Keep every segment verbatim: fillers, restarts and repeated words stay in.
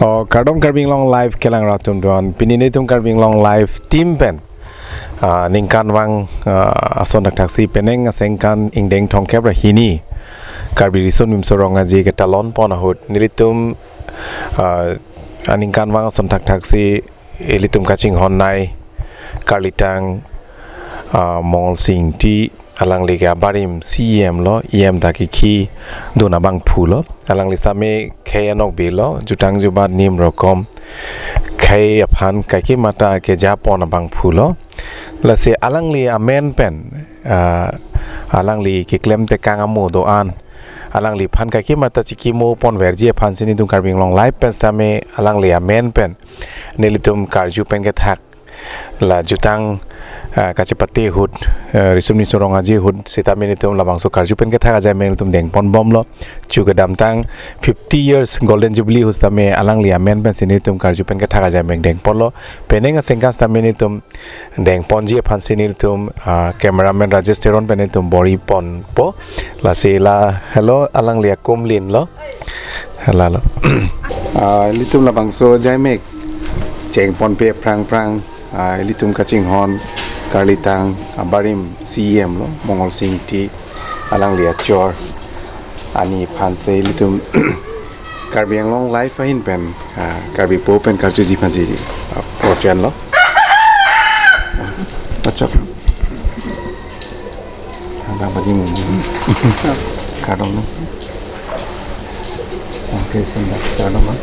Oh, kardom Karbi Anglong Live kelang rat atum doan. Pini nelitum Karbi Anglong Live team pen, ah, ningkanvang, ah, ason thakthaksi penang asengkan ingdeng thomkep ra hini Karbi Riso Nimso Rong Aje ketalon pon ahut nelitum, ah, aningkanvang ason thakthaksi ilitum kachinghon nei karlitang, ah, Mongol Sing Ingti, alangli ke abarim C E M lo, E M ta kikhi dun abangphu lo. Alangli sitame khei anokbe lo, jutang jubat nim rokom khei aphan kaike mata keja pon abangphu lo. Lasi alangli amen pen, ah, alangli keklem tekang amo do-an, alangliphan kaike mata chikimo ponverji aphansi nelitum Karbi Anglong Live pen sitame alangli amen pen nelitum karju pen kethak, la jutang, ah, kachepate ahut, eh, Riso Nimso Rong Aje ahut sitame nelitum labangso karju pen kethak ajai amek nelitum dengpon bomlo. Chu kedamtang fifty years Golden Jubilee ahut sitame alangli amen pensi nelitum karju pen kethak ajai amek dengponlo. Penang asengkan sitame nelitum dengponji aphansi nelitum, ah, cameraman Rajesh Teron pen nelitum bor-i ponpo. Lasi la, hello, alangli akumlin lo. Hello, lo. Ah, ilitum labangso ajai amek chengponpe aphrang aphrang, ah, ilitum kachinghon karlitang abarim C E M lo, Mongol Sing Ingti, alangli achor ani aphansi ilitum Karbi Anglong Live ahin pen, ah, Karbi po pen karjuji aphansi, ah, porchan lo. Achok. Abang padi mo. Kardom lo. Oke, senda. Kardom lo.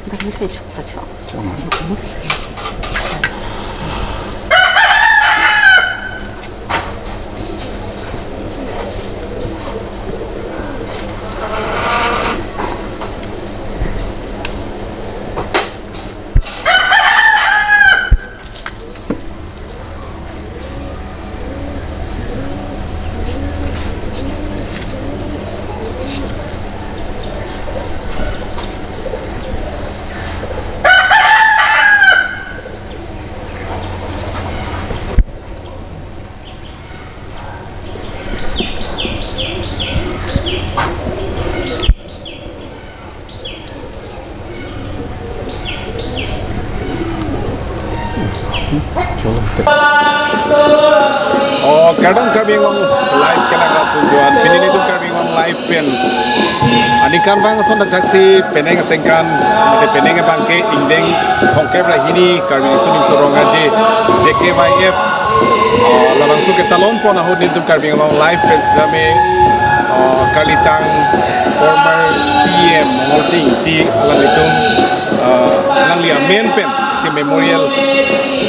Bang ni kecok, kecok. Oh, kardom Karbi Anglong Live kelang rat atum doan. Pini nelitum Karbi Anglong Live pen aningkanvang ason thakthaksi penang asengkan, mate penang abangke ingdeng thomkep ra hini Karbi Riso Nimso Rong Aje, J K Y F, ah, labangso ketalon pon ahut nelitum Karbi Anglong Live pen sitame, ah, karlitang former C E M Mongol Sing Ingti alanglitum, ah, alangli amen pensi memorial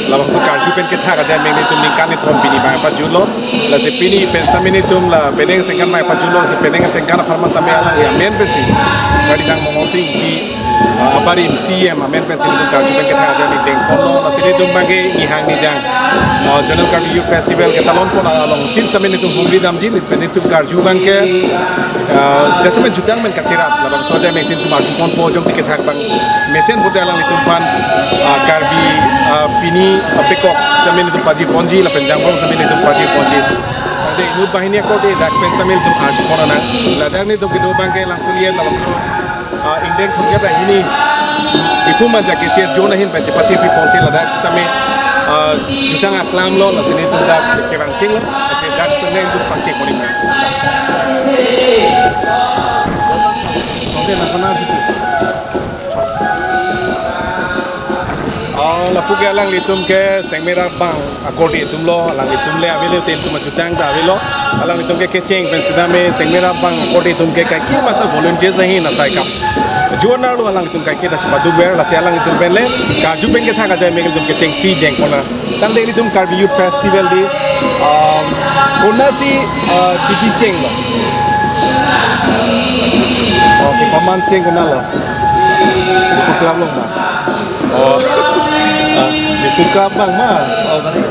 labangso karju pen kethak ajai amek nelitum ningkan ni thom pini abang pajutlo. Lasi pini pen sitame nelitum la penang asengkan abang pajutlo, lasi penang asengkan apharman sitame alangli amen pensi karlitang Mongol Sing Ingti, ah, abarim C E M amen pensi nelitum karju pen kethak ajai amek dengponlo. Lasi nelitum abangke nihang nijang, ah, Zonal Karbi Youth Festival ketalon pon along tin sitame nelitum humri damji, lapen nelitum karju abangke, ah, jasemet jutang amen kacherap labangso ajai amek si nelitum arjuponpo, jongsi kethak abang mesen pute alanglitum aphan, ah, Karbi, ah, pini, ah, pekok sitame nelitum pajirponji lapen jangbong sitame nelitum pajirponji. Tangte inut banghini akorde dak pen sitame nelitum arjupon nang. Ladak nelitum kedo abangke Langsuliet labangso, ah, ingdeng thomkep ra hini Diphu Manja K C S zone ahin pen chepatiri ponsi ladak sitame, ah, jutang aklam lo, lasi nelitum dak kevang chenglo, lasi dak pen nelitum pangcheng pon nang. Tangte nang kona Diphu. Oh, lapu ke alanglitum ke Sengmera Bang akorde atum lo, alanglitum le avelo, te ilitum ajutang ta avelo. Alanglitum ke kecheng pen sitame Sengmera Bang akorde atum ke kaike mata volunteers ahin asai kam. Juanar lo alanglitum kaike ta chepaduk ver, lasi alanglitum pen le karju pen kethak ajai amek ilitum kechengsi jeng pon nang. Tangte ilitum Karbi Youth Festival di, um, konatsi, uh, kiti chenglo? Oh, kepaman cheng konatlo? Diphu Club along ma? Oh. Ah, Diphu Club abang ma? Oh, balik.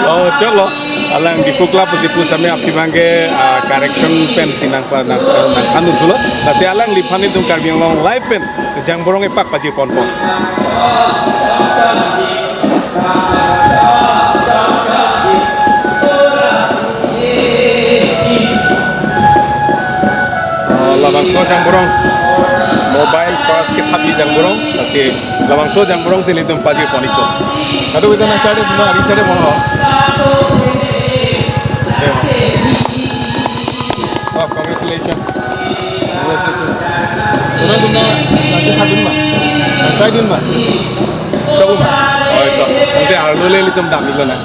Oh, choklo. Alang Diphu Club pusi pu sitame aphi abangke, ah, correction pensi nangpa nang, nangphan thulo. Lasi alangliphan nelitum Karbi Anglong Live pen kejang borong epak pajirponpo. Ah, labangso Jangborong. Mobile first kethapji Jangborong. Lasi labangso Jangborong si nelitum pajirpon-ikpo. Kadokave ta nangchari, nang ari chari mono. Oh, congratulations. Congratulations. Tonang tonang, nangchethapdun ma? Nangtraidun ma? Chobu ma? Oh, ito. Tangte arlo le ilitum dam-iklo na.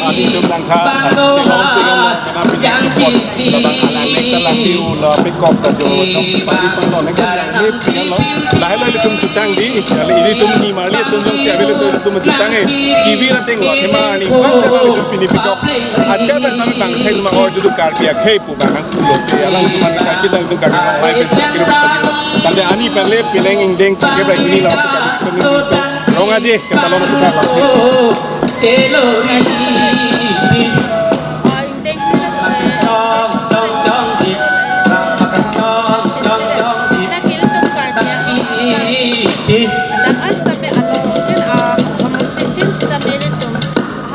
Oh, ilitum nangkha, nangchethapdun lo, kana pini support. Labang alang lekta lang diu lo, pekok ta jo, jong, padi panglo, nangkha, nangkha, nangkha, lo. Lahelo ilitum chutang di, kali ilitum nimarli atum jongsi available ilitum chutang e. Kibi rateng lo, thema ani, pangsa lang ilitum pini pekok. Acha bas nami bang thai luma or duduk Karbi akhei pu bang nang pulo si alang tuman ka kita itu Karbi Anglong live and sakiro pagi. Tangte ani pen le pineng ingdeng ke bra ini la so kami so rong aje ke talon tu ka la.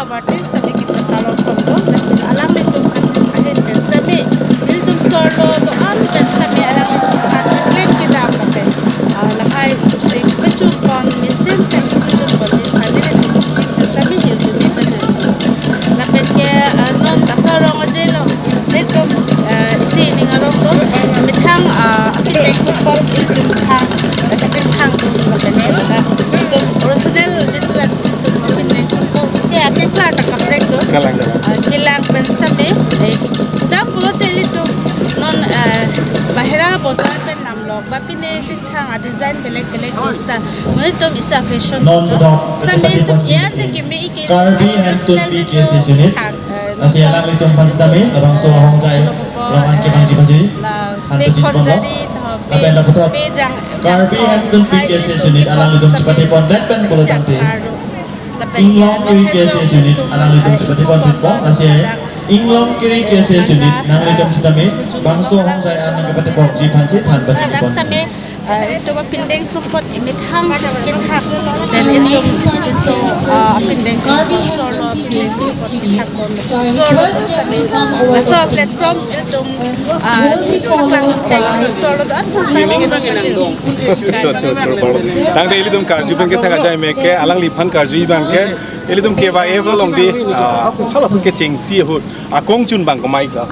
Havar tins tame kita talon ponpo, lasi alanglitum an ahin pen sitame, nelitum sorlo do-an pen sitame alanglitum an claim kedam lapen, ah, lahai, eh, kechun pon mesen pen kechun pon din kali nelitum pen sitame hil dun pen dun. Lapen ke, ah, non laso arong aje lo, nelitum, eh, isi ning arong lo, methang, ah, apindeng support ilitum thang, eh, kachingthang dun lapen ke, ah, original jitla apindeng support. Ke ake klar ta kaprek do. Kalang, kalang. Ah, kelang pen sitame, eh, dam pulote ilitum non, eh, bahira bojar pen namlok ba pine chingthang a design belek belek do sita. Nelitum isa fashion non do. Dot sami ilitum iya je keme ike Karbi Handloom P K S unit. Thang, eh, lasi alanglitum pen sitame labangso ahongjai laman kevangji pajiri. La han pajiri pon lo. Jari tho pe, lapen laputot pe jang, Karbi jang Handloom hai P K S unit alanglitum chepate pon det pen pulo tangte. Inglong Kiri K S S unit alanglitum chepate pon pitpo, lasi Inglong Kiri K S S unit nanglitum sitame bangso ahongjai an nangkepate ponji aphansi than pajiri pon. Sitame, eh, ilitum apindeng support imethang kethak pen ilitum so, eh, apindeng support sorlo, apindeng support kethak pon sorlo sitame. Laso platform ilitum, eh, ilitum klang thek sorlo do-an phan sitame. Chot, chot, chot, chot. Tangte ilitum karju pen kethak ajai mek ke, alangliphan karju abang ke, ilitum ke ba evo long di, ah, halaso kechengsi ahut, akong chun bang komai ka.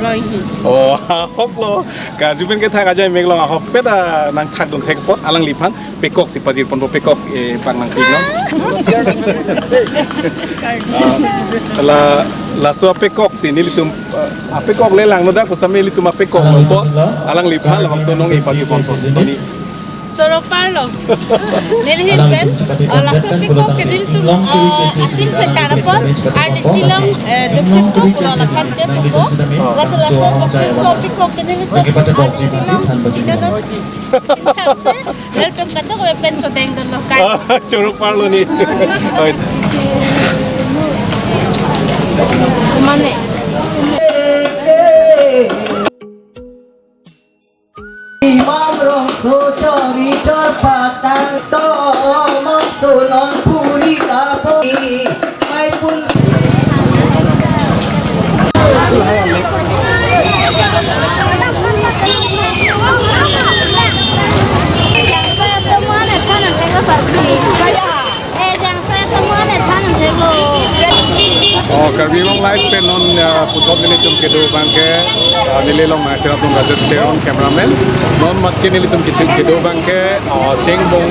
Roihi. Oh, ahok lo. Karju pen kethak ajai mek long ahokpet, ah, nangthakdun thek apot, alangliphan pekok si pajir ponpo pekok, eh, pang nangpik non. Ah, la, laso apekok si nelitum, ah, apekok le langno dak pusitame ilitum apekok lo po. Alangliphan labangso nong-e pajir ponpo. Toni. Choro parlo. Neli ahin pen, ah, laso pekok ke nelitum, ah, atim thekan apot, arnisi along, eh, dukriso pulo lapen ke pupo. Laso laso dukriso pekok ke nelitum arnisi along. Ina do. Inthak se, nelitum kadokave pen chodeng dunlo kai. Ah, choro parlo ni. Oi. Mane. Imam rongso chori chor patang to mongso non puri lapo. Ai pun. Oh, Karbi Anglong Live pen non, ah, puthot nelitum kedo abang ke, ah, neli long nangcherap atum Rajesh Teron, cameraman. Non mat ke nelitum kechi-, kedo abang ke, ah, Chengbong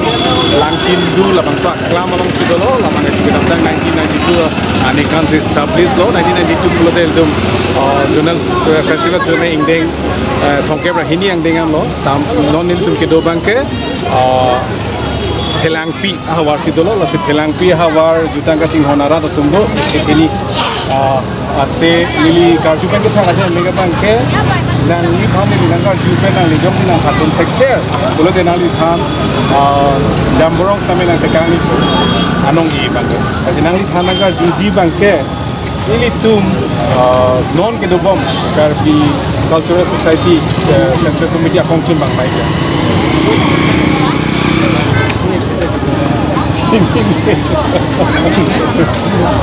Langkindu labangso aklam alongsi dolo, labang ke kedamtang nineteen ninety-two, ah, aningkan si establish lo, nineteen ninety-two pulote ilitum, ah, zonal, eh, festival sitame ingdeng, eh, thomkep ra hini angdeng an lo, tam non nelitum kedo abang ke, ah, Phelangpi ahavar si dolo, lasi Phelangpi ahavar jutang kachinghon arat atum do, isi kini, ah, ate neli karju pen kethak ajai mek abang ke, nangliphan neli nangkarju pen nangli jongsi nangthakdun thekser pulote nangliphan, ah, Jangborong sitame nangtekang ni anong-e abang ke. Lasi nangliphan nangkarjuji abang ke, ilitum, ah, non kedobom Karbi Cultural Society, eh, Central Committee akong chun bang mai ke.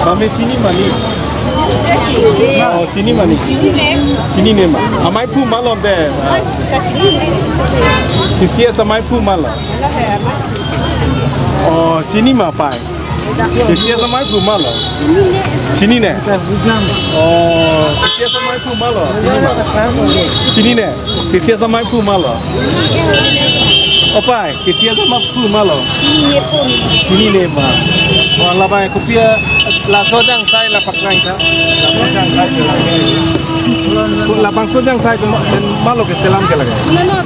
Mame chini mani. Oh, chini mani. Chinine ma. Amei phu ma lo te. T C S amei phu ma lo. Oh, chini ma pai. T C S amei phu ma lo. Chinine. Oh, T C S amei phu ma lo. Chinine. T C S amei phu ma lo. Opai, T C S amei phu ma lo. Chinine ma. Oh, labai kopi a, laso jangsai lapak lang ta. Laso jangsai ke lage. Labangso jangsai ke ma, ma lo ke selam ke lage.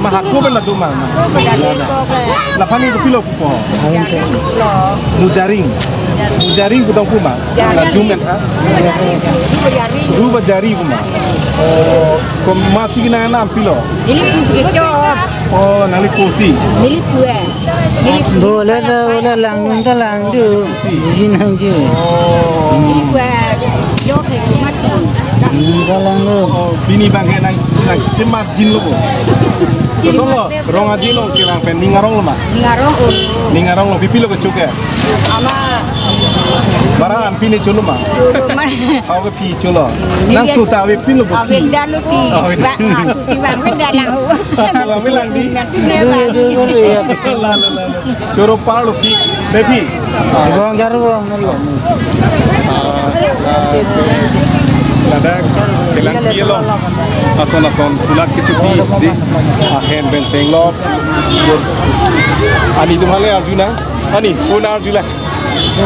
Ma hako ben la do ma. Laphan ni kopilo pupo. Mujaring. Mujaring putong pu ma. La jumen ha. Ru bajari pu ma. Oh, ko masi ke nang nam pilo. Neli pusi kechok. Oh, nangli pusi. Neli pue. Neli pue. Bole ta, bole lang, ta lang du. Si. Bujin hang ju. Oh. Neli pue. Yo ke kumat. Hmm, ta lang du. Oh, pini abang ke nang, nang chemat jin lo ko. Kosonlo, rong aji lo, kelang pen ning arong lo ma. Ning arong, oh. Ning arong lo, pipilo kechok ke. Ama. Barang an pini cholo ma. Cholo ma. Hau ke pi cholo. Nang suta ave pin lo bo pi. Ave dan lo pi. Oh, ave dan. Bang, ah, suti bang, ave dan lang ho. Bang, ave lang di. Nang tu ne bang. Dulu, dulu, ya. La, la, la, la. Choro par lo pi. Be pi. Bong jar bong, nang lo. Ah, ah, ladak kelang pi lo. Ason ason pulat kechopi di. Ahen ben seng lo. Ani atum hale arju nang. Ani, pun arju la.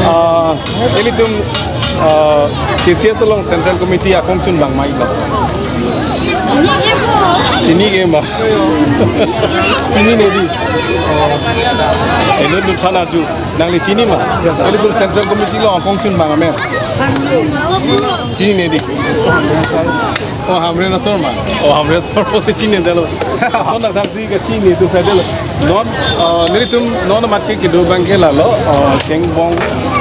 Ah, ilitum, ah, T C S along Central Committee akongchun bang mai lo. Chini ke ma. Chinine di. Oh. Eno nuphan arju. Nangli chini ma. Ilitum Central Committee along akongchun bang amen. Chinine di. Oh, Hamren asor ma. Oh, Hamren asor pusi chinine dalo. Ason adak si kachini atum sai dalo. Non, uh, nelitum non amat ke kedo abang ke lalo, uh, Chengbong,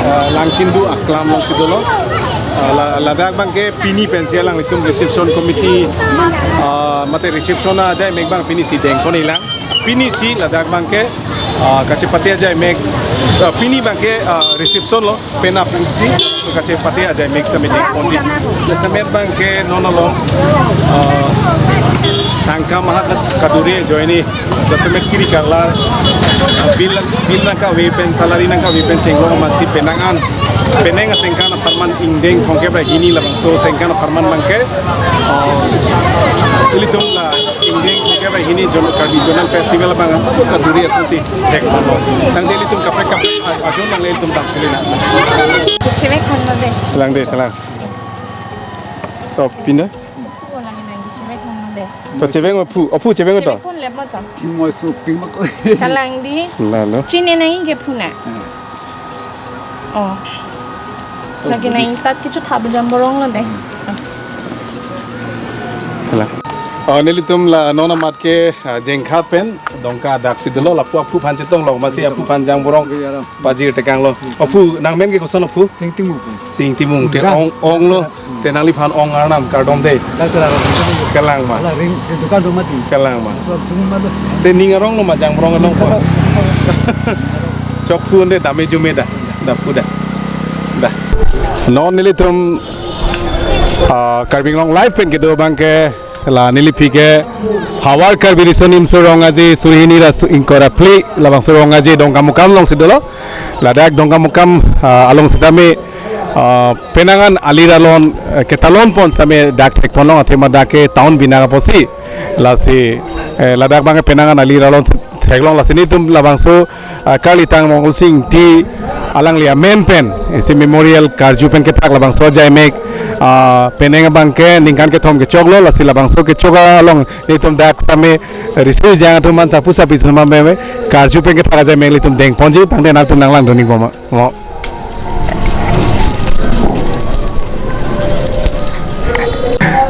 uh, Langkindu aklam alongsi dolo. Uh, la, ladak abang ke pini pensi alanglitum reception committee, uh, mate reception ajai mek abang pini si dengpon ilang. Pini si ladak abang ke, uh, kachepate ajai mek, uh, pini abang ke, uh, reception lo. Penap pensi, so kachepate ajai mek sitame dengponji. Jasemet abang ke non along, uh, tangka maha kaduri ajoine, jasemet kiri karlar, uh, bill, bill nangkave pen, salary nangkave pen chenglong amatsi penang an, penang asengkan apharman ingdeng thomkep ra hini labangso asengkan apharman abang ke, uh, ilitum la ingdeng thomkep ra hini Zon-, Karbi Zonal Festival abang kaduri asonsi thek mano. Tangte ilitum kaprek kaprek a-, ajon nangle ilitum tang kali na. Chevek hon lo de. Telang de, telang. To pin da? Pu lang nang chevek hon lo de. To chevek ma phu, oh phu chevek to. Chevek hon lep ma to. Chimoi su ping ma ko. Kalang di. Lalo. Chini nang ke phu na. Hmm. Oh. Lagi na ingtat kecho thap jam borong lo de. Telang. Oh, nelitum la non amat ke, ah, Jengkha pen Dongka adak si dolo, lapu aphu aphan chetong lo, amatsi aphu aphan jang borong pajir tekang lo. Aphu, nang men ke koson aphu? Sing Timung. Sing Timung, te ong, ong lo, te nangliphan ong arnam kardom de. Dak tara. Kalang ma. Ala ring, te dukan do mati. Kalang ma. So, tum ma do. Te ning arong lo ma jang borong along ko. Chok phu de dame jume da. Da phu da. Da. Non nelitum, ah, Karbi Anglong Live pen kedo abang ke la neliphi ke Havar Karbi Riso Nimso Rong Aje suri hini ra su-, ingkoi ra phli labangso Rong Aje Dongkamukam alongsi dolo. Ladak Dongkamukam, ah, along sitame, ah, penang an alir alon, eh, ketalon pon sitame dak thekpon long athema dak ke town binang apotsi. Lasi, eh, ladak abang ke penang an alir alon theklong lasi nelitum labangso ah, karlitang Mongol Sing Ingti alangli amen pen, isi memorial karju pen kethak labangso ajai mek, ah, penang abang ke ningkan kethom kechok lo, lasi labangso kechok along nelitum dak sitame riso ejang atum man sapu sapi atum man meme karju pen kethak ajai mek nelitum dengponji, tangte nangtum nanglang dun ikbom ma. Mo.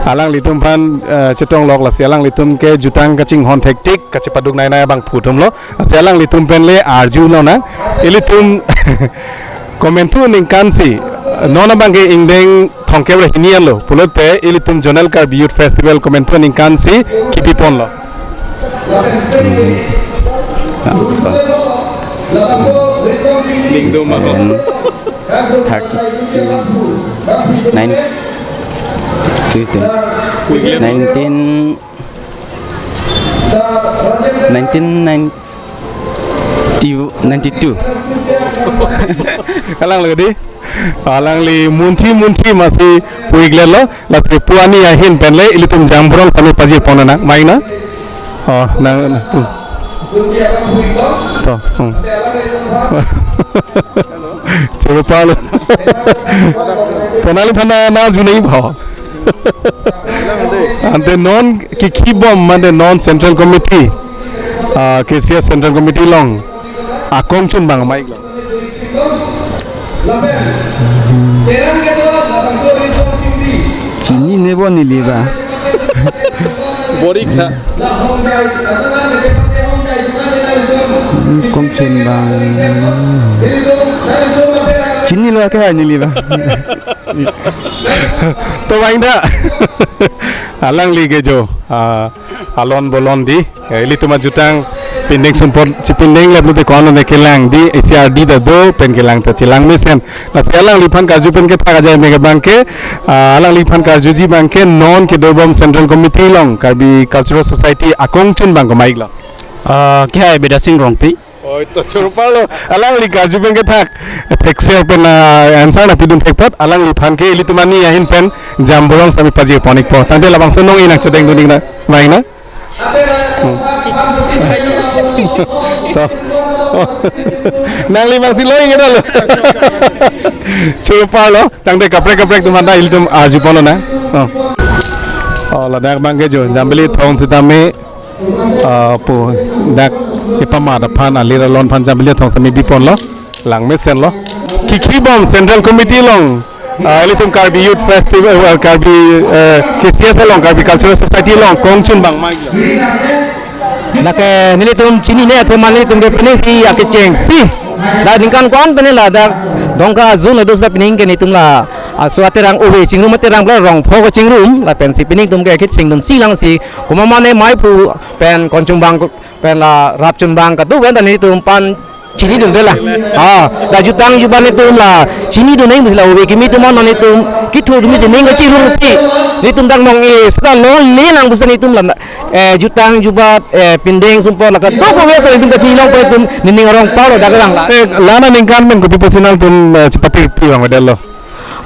Alanglitum aphan, eh, chetong lok lasi alanglitum ke jutang kachinghon thektik, kachepaduk nai nai abang phu atum lo. Lasi alanglitum pen le arju lonang. Ilitum komantu ningkan si, non abang ke ingdeng thomkep ra hini an lo. Pulote ilitum Zonal Karbi Youth Festival komantu ningkan si kipi pon lo. Hmm. Ah, betul. Labangso Riso Ingti Indo ma ho. Seven, thirty-two, nine, nineteen, nineteen ninety, ninety-two. Kalang lagi di? Alangli munthi munthi masi pu-ik lelo, lasi pu ani ahin pen le ilitum Jambulong tame pajir pon nang, mai na? Oh, nang, nang, hmm. To, hmm. Choro palo. Tonali thana na junai bha. Ante non kikhi bom mande non Central Committee, ah, K C S Central Committee along akong chun abang mai lo. Chinine bo neli ba. Borik tha. Kong chun abang. Chinilo ke hai neli ba. To bang da. Alangli ke jo. Ah, alon bolon di. Eh, ilitum ajutang pindeng sumpot, chipindeng lep lote ko-an ne kelang di, H R D ta do, pen kelang ta chelang mesen. Lasi alangliphan karju pen kethak ajai mek abangke, ah, alangliphan karjuji abangke non kedobom Central Committee along, Karbi Cultural Society akong chun abang ko mai lo. Ah, kehai Bidya Sing Rongpi. Oi, to choro palo. Alangli karju pen kethak. Thekser pen, ah, answer nangpidun thek apot. Alangliphan ke ilitum ani ahin pen Jambulong tame pajir pon-ikpo. Tangte labangso nong-i nangchodeng dun-ik nang, mai na? Hmm. To. Oh. Nangli bangsi lo-ik nang lo. Choro palo. Tangte kaprek kaprek atum anta ilitum arju pon lo na. Oh. Oh, ladak abangke jo. Jambili thong sitame. Ah, pu dak kepamat aphan alir alon aphan Jambili thong sitame bi pon lo. Lang mesen lo. Kikhi bom Central Committee along, ah, ilitum Karbi Youth Festival, ah, Karbi, eh, K C S along, Karbi Cultural Society along kong chun abang mai lo. Lake nelitum chinine athema nelitum ke pensi akechengsi. Dak ningkan ko-an pen ladak Dongka a-zone ados ta pining ke nelitum la aso aterang ove chingrum aterang pula Rongpho kachingrum lapensi pining atum ke kachingdunsi langsi komat mane maiphu pen konchung abang pen la rap chun abang kadokave ta nelitum pan chinidunde la. Ah, la jutang jubat nelitum la chinidun nang pusi la ove kimi atum non nelitum kithur kimi si ning kachirumsi nelitum dak nong-e seta longle nang pusi nelitum la, eh, jutang jubat, eh, pindeng sumpot la kadokave aso nelitum kachinilong pen nelitum nening arong palo dak lang la. Eh, la-an aningkan pen kopi pusi nangtum, eh, chepatiri abang avedet lo?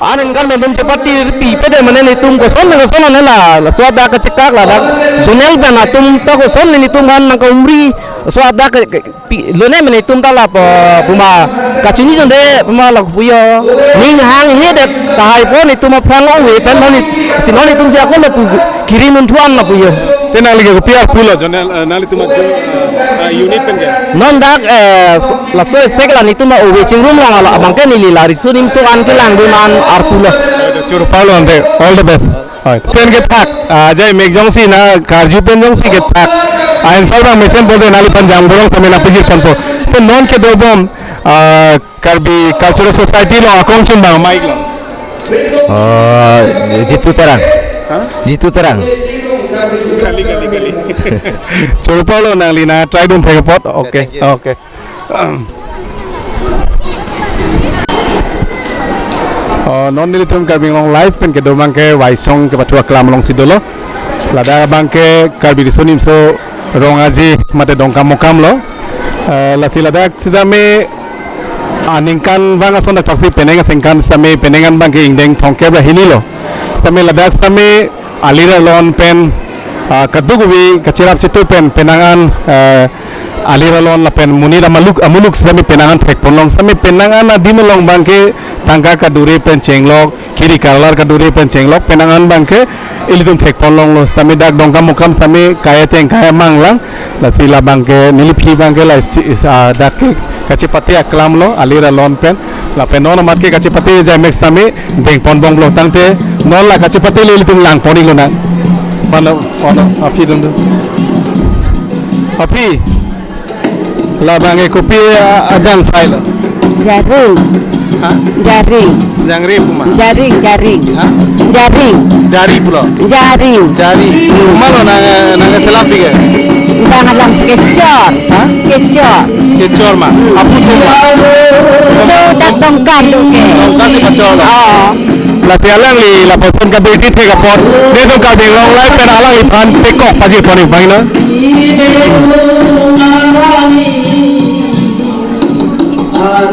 Aningkan pen nelitum chepatiri pipede mane nelitum koson nang koson ne la, laso adak kachekak ladak zonal pen atum ta koson nelitum kan nangka-umri laso adak ke, ke, pi, lone mane nelitum ta la po, puma kachinidunde puma la puyo. Ning hanghedet tahai po nelitum aphrang ove pen lo neli, si lo nelitum si ako lo pu kiri munthuan lo puyo. Te nangli ke kopi arpu lo zonal, eh, nanglitum ajo, eh, unit pen ke? Non dak, eh, so, laso esek la nelitum ove chingrum along ala abangke neli la riso nimso an kelangdun an arpu lo. Choro palo ante. All the best. Oi. Pen kethak, ah, ajai mek jongsi na karju pen jongsi kethak. Ah, answer abang mesen pulote nangliphan Jambulong tame nangpajir ponpo. Pen non kedobom, ah, Karbi Cultural Society along akong chun abang mai lo. Oh, Jitu Terang. Hah? Jitu Terang. Kali, kali, kali. Choro palo nangli nang try dun thek apot. Okay, thank you. Okay. Oh, non nelitum Karbi Anglong Live pen kedo abangke Waisong kepathu aklam alongsi dolo. Ladak abangke Karbi Riso Nimso Rong Aje mate Dongkamukam lo. Eh, lasi ladak sitame aningkan abang ason dak thaksi penang aningkan sitame penang an abangke ingdeng thomkep ra hini lo. Sitame ladak sitame alir alon pen, ah, kadokave kacherap chetu pen penang an, ah, alir alon lapen monit amaluk amuluk sitame penang an thek ponlong sitame penang an adim along abangke tangka kadure pen chenglok, kiri karlar kadure pen chenglok, penang an abangke ilitum thek ponlonglo sitame dak Dongkamukam sitame kai ateng kai amang lang. Lasi la abangke neli aphi abangke la isti-, is, ah, dak ke kachepate aklam lo, alir alon pen. Lapen non amat ke kachepate ajai mek sitame deng ponbomlo tangte non la kachepate le ilitum lang pon-iklo nang. Mano, ono, aphi dun dun. Aphi. La abangke kopi, ah, ajang sai lo? Jarum. Ha? Jaring. Jangre pu ma? Jaring, jaring. Ha? Jaring. Jari pulo? Jaring. Jari. Komatlo nang, nang selam pike? Nang alam kechor. Ha? Kechor. Kechor ma? Apu atum ma? Lo dak Dongka atum ke. Dongka si kechor lo? Oh. Lasi alangli lapuson kabeti thek apot. Nelitum Karbi Anglong Live pen alangliphan pekok pajir pon ik bang na.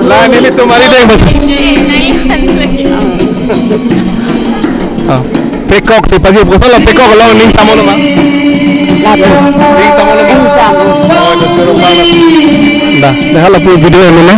La nelitum ari deng bas. Ah, pekok si pajir, kosonlo pekok along ning samo lo ma? Lapu. Ning samo lo ma? Ning samo. Oh, itu suruh banget. Dah, dah lapu video ini na.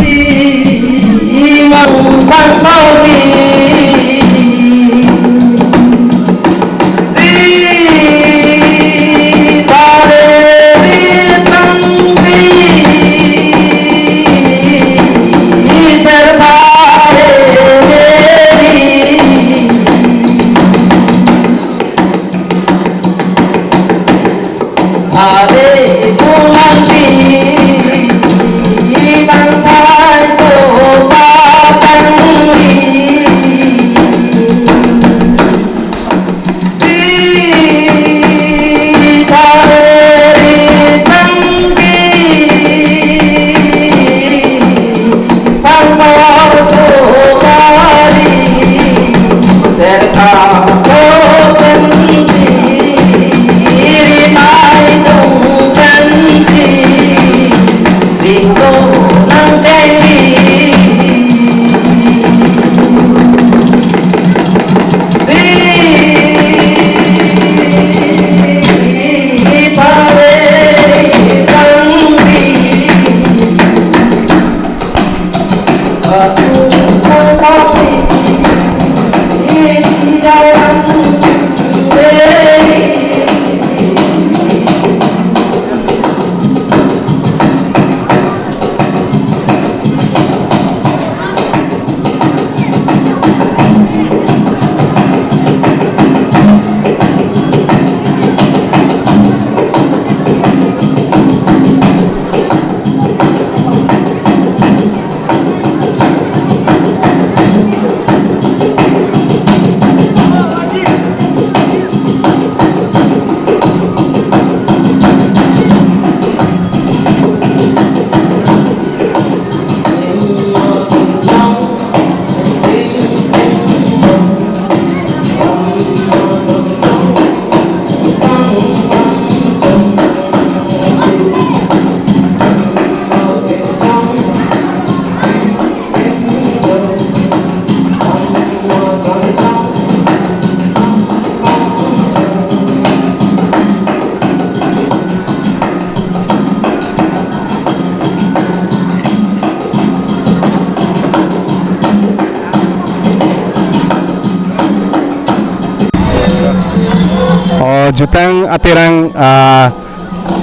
Oh, jutang aterang, ah,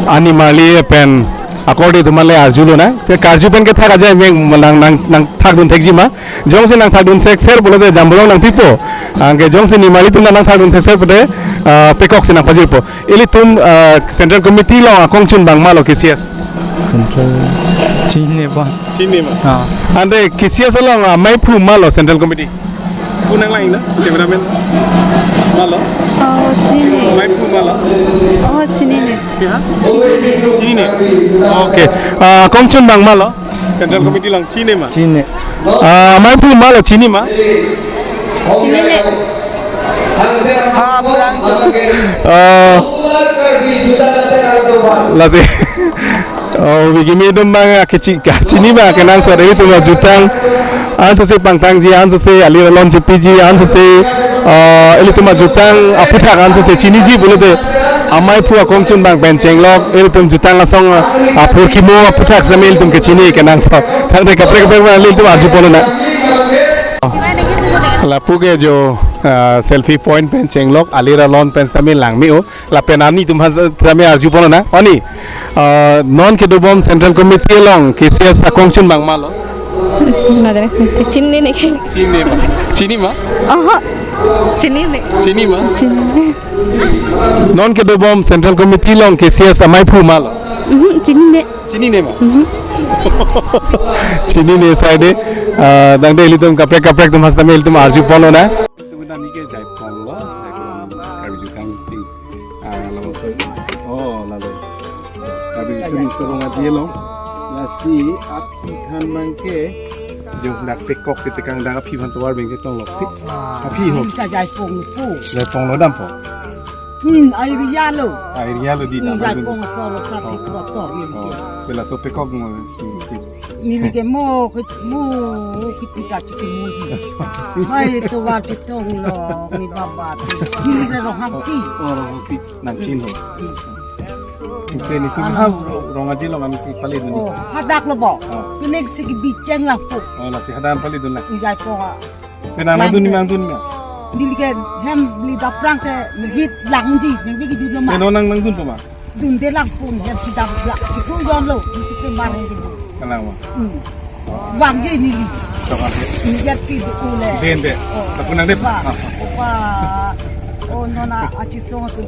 animali pen akorte atum ale arjulo na. Te karju pen kethak aja meng nang, nang, nangthakdun thekji ma. Jongsi nangthakdun sekser pulote jambulong nangpipo. Anke jongsi nimali atum nangthakdun sekser pulote, ah, pekok si nangpajirpo. Ilitum, ah, Central Committee along akongchun abang malo K C S? Central chinine abang. Chinine ma? Ah. Ante K C S along, ah, amaiphu malo Central Committee? Pu nanglang na, cameraman. Malo? Oh, chinine. Amaiphu malo? Oh, chinine. Ya? Chinine. Okay. Ah, akongchun abang malo? Central Committee along chinine ma? Chinine. Ah, amaiphu malo, chini ma? Chinine. Ah, pulang. Ah, lasi. Oh, bigi me dum abang, ah, kechini, kechini abang kenangsot, ilitum ajutang ansose pangthangji, ansose alir alon chepiji, ansose, ah, ilitum ajutang aphuthak ansose chiniji pulote amaiphu akongchun abang pen chenglok, ilitum jutang asong, ah, aphurkimo aphuthak sitame ilitum kechini kenangsot. Tangte kaprek kaprek abang ilitum arjupon na. Lapu ke jo, ah, selfie point pen chenglok, alir alon pen sitame langme-o. Lapen ani atum aphan sitame arjupon na. Ani, ah, non kedobom Central Committee along K C S akongchun abang malo? Madre, chinine. Chinine ma? Chini ma? Oho. Chinine. Chini ma? Chinine. Non kedobom Central Committee along K C S amaiphu malo? Mhm, chinine. Chinine ma? Mhm. Chinine side, ah, tangte ilitum kaprek kaprek atum hasta me ilitum arju ponlonang. Ilitum nami ke Jaipong lo, Jaipong, Karbi Jukang Sing, ah, lama. Oh, lalu. Karbi Jukang Sing Rong Aje along. Lasi aphi aphan abangke, jo dak pekok si tekang dak aphi aphan tovar bengsi tong loksi. Aphi ho. Ka Jaipong po. Jaipong lo dampo. Hmm, area lo. Ah, area lo di. Hmm, nama Jaipong dun. Solo sa Oh. Pekok solo. Oh, pela so pekok mo. Hmm, si. Neli ke mo, ke mo, kiti ka chiki mo. Mai tovar chetonglo, ni baba. Neli ke Ronghampi. Oh, Ronghampi. Nangchin ho. Hmm. Oke, nelitum ha Rong Aje along nami si pali dun. Oh, hadak lo bo. Oh. Pini si ke bicheng lapu. Oh, lasi hadak pali dunlang. Jaipong a. Penang nangdun, nangdun ma? Neli ke hem beli daprang ke neli langji, neli ke judlo ma. Penang nang nangdun po ma? Dunde lang pun hem si dap lak, si ku yon lo, si ke mar hem judlo. Kalang ma? Hmm. Vangji neli. Coba deh. Neli ya ti di ule. Den deh. Oh. Tapi nang deh. Wah. Ah, ah. Wah. Oh, nona aci song tu.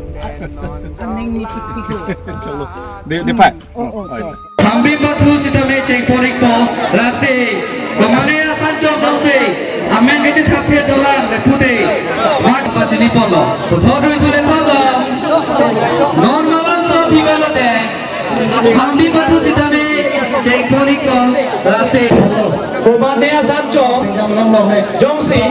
Aning ni piti lo. Chalo. Deh, deh, Pak. Oh, oh, oh. Hambi pathu sitame chengpon-ikpo, lasi komatne asan chok dose amen kachethapthe dolang le pute. Mat pachini ponlo. Puthot rui thule thotlo. Non malomso phi melo te. Hambi pathu sitame chengpon-ikpo, lasi komatne asan chok jongsi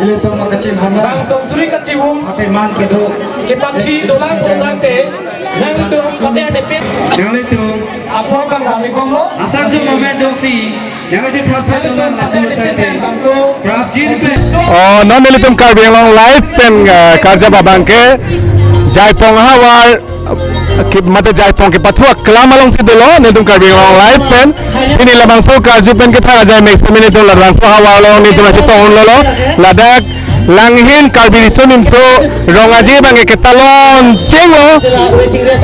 ilitum kachim hamon. Bang sonsuri kachivung. Ape man kedo. Kepathi dolang dolang te. Nanglitum kote adepe. Nanglitum. Apo bang kami konglo. Asal jo momen jongsi. Yang aja thap thap dolang lapu tangte. Bangso. Prapjin pe. Oh, non nelitum Karbi Anglong Live pen, eh, karjap abangke. Jaipong havar. Ke, mate Jaipong kepathu aklam alongsi dolo, nelitum Karbi Anglong Live pen. Pini labangso karju pen kethak ajai mek sitame nelitum labangso havar along nelitum kachetong unlo lo. Ladak langhin Karbi Riso Nimso Rong Aje abangke ketalon chenglo.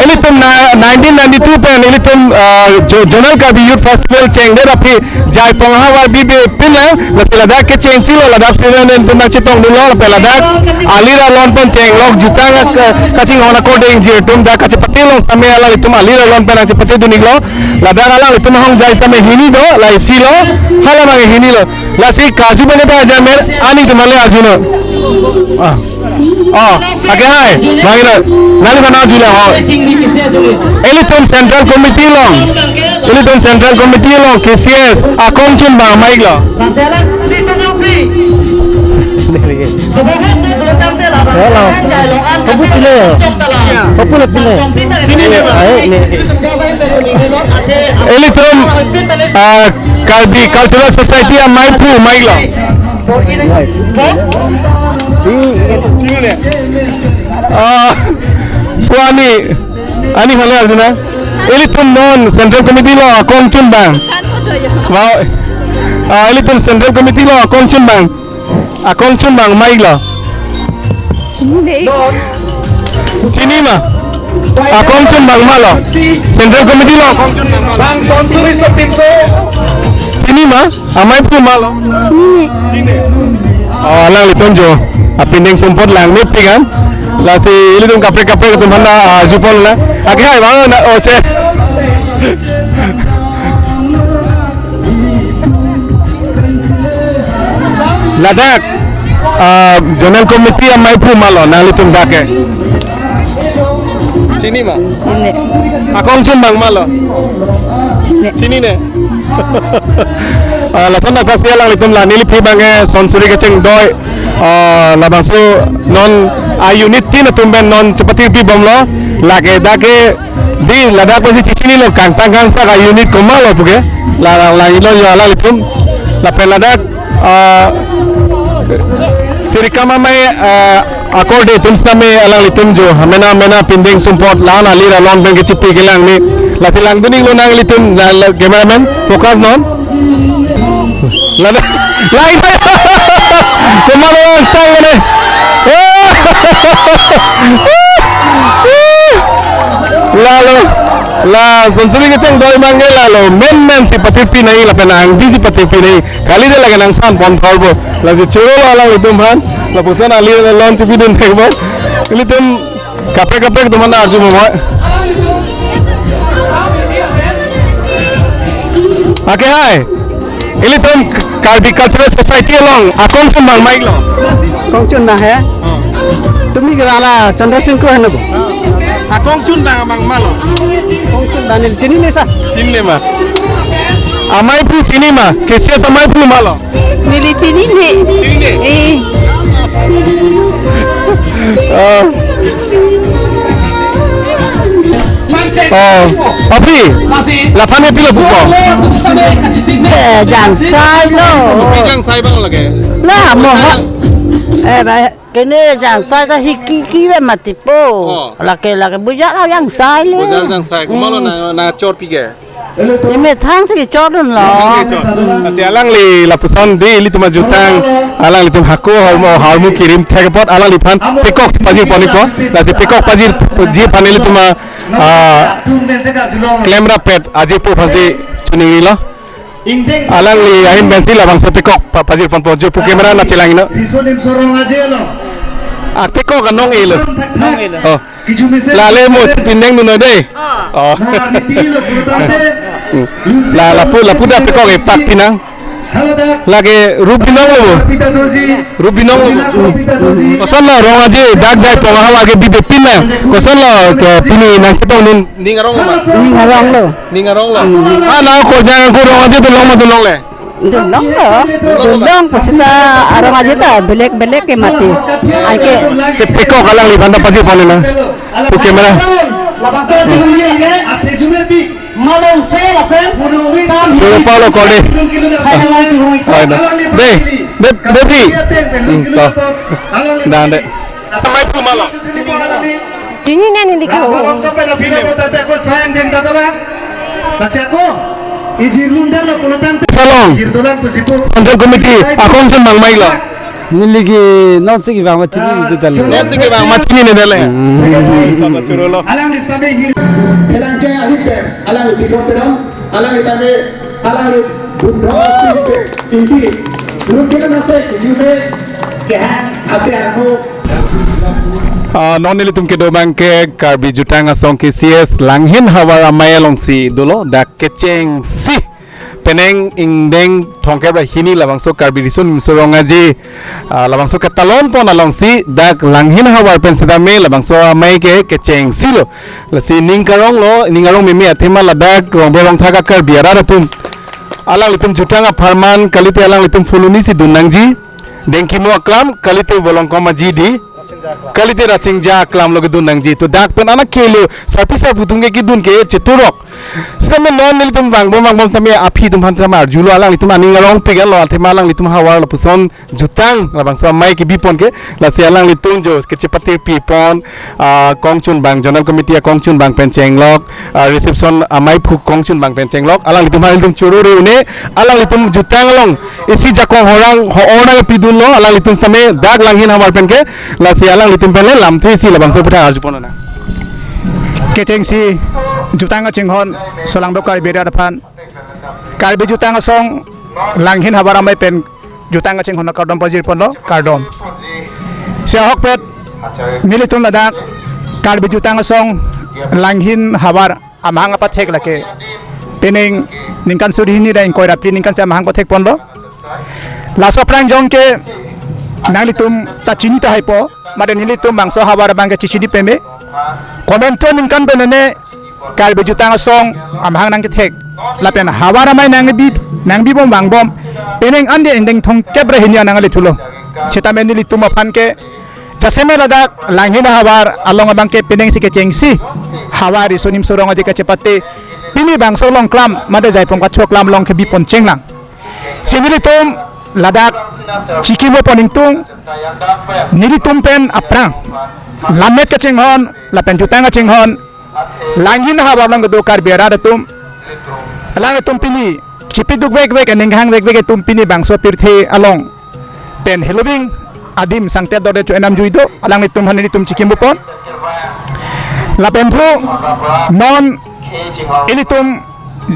Ilitum na nineteen ninety-two pen ilitum, ah, Jo-, Zonal Karbi Youth Festival chengdet aphi Jaipong havar bibe pinlang, lasi ladak kechengsi lo, ladak sini nelitum nangchetong dunlo, lapen ladak alir alon pen chenglok jutang ak-, kachinghon according jirtum dak kachepate long sitame alanglitum alir alon pen nangchepate dun-iklo, ladak alanglitum ahongjai sitame hini do, la isi lo, hala abang hini lo, lasi karju pen kethak ajai mek, ani atum ale arjunon. Ah. Oh, ake hai, bang ino, nangli mana arjulo ho. Ilitum Central Committee along, ilitum Central Committee along, K C S, akongchun abang maik lo. Hello. Kapu pile? Kapu le pile? Chini ne ba? Ai, ne. Ilitum, ah, Karbi Cultural Society amei aphu maik lo. Ah, pu ani, ani hale arjuna. Ilitum non Central Committee along akongchun abang. Wow. Ah, ilitum Central Committee along akongchun abang. Akongchun abang maik lo. Chini ma? Akongchun abang ma lo? Central Committee along akongchun abang ma lo? Bang sonsuri sopinso. Chini ma? Amei aphu ma lo? Chini. Oh, alanglitum jo. Apindeng sumpot lang mepik an. Lasi ilitum kaprek kaprek atum aphan ta, ah, arju ponlang. Ake hai bang na, oh, che. Ladak, ah, Zonal Committee amei aphu ma lo, nanglitum dak ke? Chini ma? Chini. Akongchun abang ma lo? Chini. Chini ne? Ah, lason athak si alanglitum la neliphi abangke sonsuri kecheng doi. Ah, labangso non a-unit tin atum pen non chepathirpi bomlo. Lake dak ke di ladak pensi chechinilo kangtang kangsak a-unit komat lo puke. La lang lang ilo jo alanglitum. Lapen ladak, ah, tirikam amei, ah, akorde atum sitame alanglitum jo. Amena amena pindeng sumpot la-an alir alon pen kechipi kelang ni. Lasi langdun-iklonang ilitum la, la, cameraman focus non. Lana, lain. Kemana style mana? Lalo, la sonsuri kecheng doi abangke lalo. Men men si pathirpi nangji lapen angdi si pathirpi nangji. Kali de lake nangsan pon thor bo. Lasi choro lo alanglitum aphan. Lapuson alir alon chepidun thek bo. Ilitum kaprek kaprek atum aphan arju mo. Oke, hai. Ilitum Karbi Cultural Society along akongchun abang ma-iklo? Kongchun abang he. Tumi ke bang la Chandra Singh Kro heno bo. Akongchun abang, abang malo? Kongchun abang neli chinine sa. Chinine ma? Amei aphu chini ma? K C S amei aphu malo? Neli chinine. Chinine? Eh. Oh. Oh, aphi. Laphan ke pilo pupo? Eh, Jangsai lo. Aphi Jangsai abang lake? La, mo ha. Eh, ba, kene Jangsai ta hiki ki ve mati po. Oh. Lake, lake, bujar Jangsai le. Bujar Jangsai. Komatlo, hmm, na, nangchor pi ke? Imethang si chor dunlo. Imethang si chor. Lasi alangli lapuson dei ilitum ajutang, alanglitum hako hormu, hormu kirim thek apot alangliphan pekok si pajirpon-ikpo. Lasi pekok pajirji aphan ilitum a, ah, klemrap pet ajirpo aphansi choningrilo. Alangli ahin pensi labangso pekok pa-, pajirponpo, jo pu camera nangchelang-iknon. Riso nimso rong aje lo. Ah, pekok anong-e lo. Nong-e lo. Oh. Lale mo pindeng dunnoi dei. Ah. Oh. La, lapu, lapu dak pekok epak pinang. Lake rup binong lo bo. Rup binong lo bo. Kosonlo rong aje dak jaipong ahavar ke bibepin na. Kosonlo ke pini nangchetongdun? Ning arong ma? Ning arong lo. Ning arong lo. Hmm. Ah, nang korjang ko rong aje dunlong ma dunlongle? Dunlonglo. Dunlong, pusita arong aje ta belek belek ke mati. Anke. Te pekok alangliphan ta pajirpon-iknon. Pu camera. Solo palo kode. Hai, hai. Dei, dei, dei, dei. Hmm, to. Dang, dei. Amei aphu malo? Chinine neli ko. Salong. Central Committee akongchun abang ma-iklo? Neli ke non si kevang ma chinine detlo. Non si kevang ma chinine detlo. Hmm. Tama churolo. Pherangke ahipet, alang ipikot terang, alang itame, alang i bundho si inti, rukena nase, jume, kehang, ase arno. Ah, non nelitum kedo abang ke Karbi Jutang Asong K C S Langhin Havar Amei alongsi dolo, dak kechengsi penang ingdeng thomkep ra hini labangso Karbi Riso Nimso Rong Aje, ah, labangso ketalonpon alongsi dak Langhin Havar pen setame labangso amei ke kechengsi lo. Lasi ning karong lo, ning arong meme athema ladak rongbe rongthak a-Karbi arat atum, alanglitum jutang apharman kalite alanglitum phuloni si dun nangji. Dengkimo aklam, kalite Volongkom Aji dei, kalite Rasingja aklam lo kedun nangji. To dak pen anak kelo, sarpi sarpo atum ke kedun ke cheturok. Setame non nelitum vangbom vangbom setame aphi atum aphan setame arjulo, alanglitum aning arong pik lo, athema alanglitum havar lapuson jutang labangso amei kebipon ke, lasi alanglitum jo kechepate pipon, ah, kongchun abang, Zonal Committee akongchun abang pen chenglok, ah, reception amei aphu kongchun abang pen chenglok, alanglitum aphan ilitum choro re-un-e, alanglitum jutang along isi jakong horang ho-or nangpidunlo, alanglitum setame dak Langhin Havar pen ke, lasi alanglitum pen le lamthe isi labangso aputhak arjupon nang. Kechengsi jutang kachinghon solangdo Karbi arat aphan, Karbi Jutang Asong Langhin Havar Amei pen jutang kachinghon akardom pajirponlo, kardom. Si ahokpet nelitum ladak Karbi Jutang Asong Langhin Havar amahang apathek lake penang ningkan suri hini ra ingkoi ra phli ningkan si amahang pathekponlo. Laso aphrang jong ke nanglitum ta chini tahai po, mate nelitum bangso havar abang ke chechini peme. Komantu ningkan pen ne Karbi Jutang Asong amahang nangkethek lapen havar amei nangbi, nangbibom vangbom penang ande ingdeng thomkep ra hini anang le thulo. Setame nelitum aphan ke jasemet ladak Langhin Havar along abang ke penang si kechengsi havar Riso Nimso Rong Aje kachepate pini bangso along klam mate jaipong kachoklam along kebipon chenglang. Si nelitum ladak chikimopon ingtung, nelitum pen aphrang lammet kachinghon lapen jutang kachinghon Langhin Havar along kedo Karbi arat atum, alanglitum pini chipiduk vekvek, aning hang vekvek atum pini bangso pirthe along pen heloving adim sangtet dode cho enam jui do, alanglitum aphan nelitum chikimopon. Lapen thu non ilitum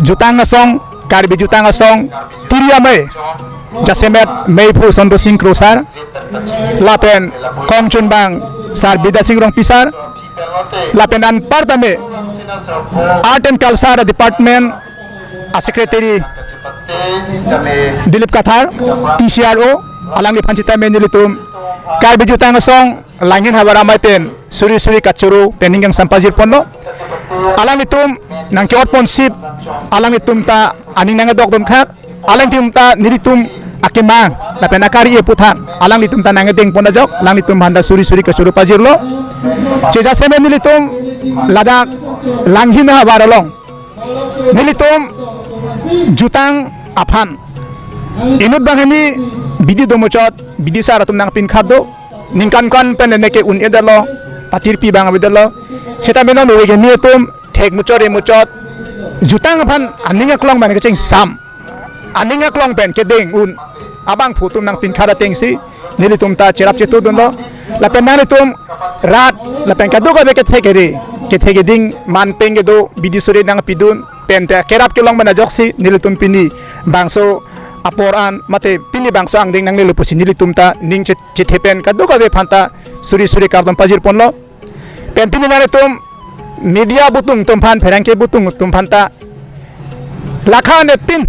Jutang Asong, Karbi Jutang Asong tiri amei, jasemet meiphu Sondro Sing Kro sar, lapen kongchun abang sar Bidya Sing Rongpi sar, lapen anparta me Art and Culture Department a-Secretary Dilip Kathar, T C R O, alangliphan sitame nelitum Karbi Jutang Asong Langhin Havar Amei pen suri suri kachoro pen ning kangsam pajirponlo. Alanglitum nangke-otponsip, alanglitum ta aning nangdokdun khak, alanglitum ta nelitum akemang lapen akari aputhak alanglitum ta nangdengpon ajok alanglitum aphan ta suri suri kachoro pajirlo. Sejase me nelitum ladak Langhin Havar along nelitum jutang aphan inut banghini bidi domuchot, bidi sar atum nangpinkhat do, ningkan kan pen neke un-edetlo, patirpi abang avedetlo. Seta menon ove ke mi atum thek muchot re muchot jutang aphan aning aklong pen kechengsam, aning aklong pen kedeng un abangphu atum nangpinkhat atengsi nelitum ta cherap chetudunlo. Lapen nanglitum rat lapen kadokave kethe kere, kethe keding manpeng kedo bidi suri nangpidun pen ta kerap kelong pen ajoksi nelitum pini bangso apor an mate pini bangso angdeng nanglelo pusi nelitum ta ning che- chethe pen kadokave aphan ta suri suri kardom pajirponlo. Pen pini nanglitum media abutung atum aphan, pherangke abutung atum aphan ta lakha nepin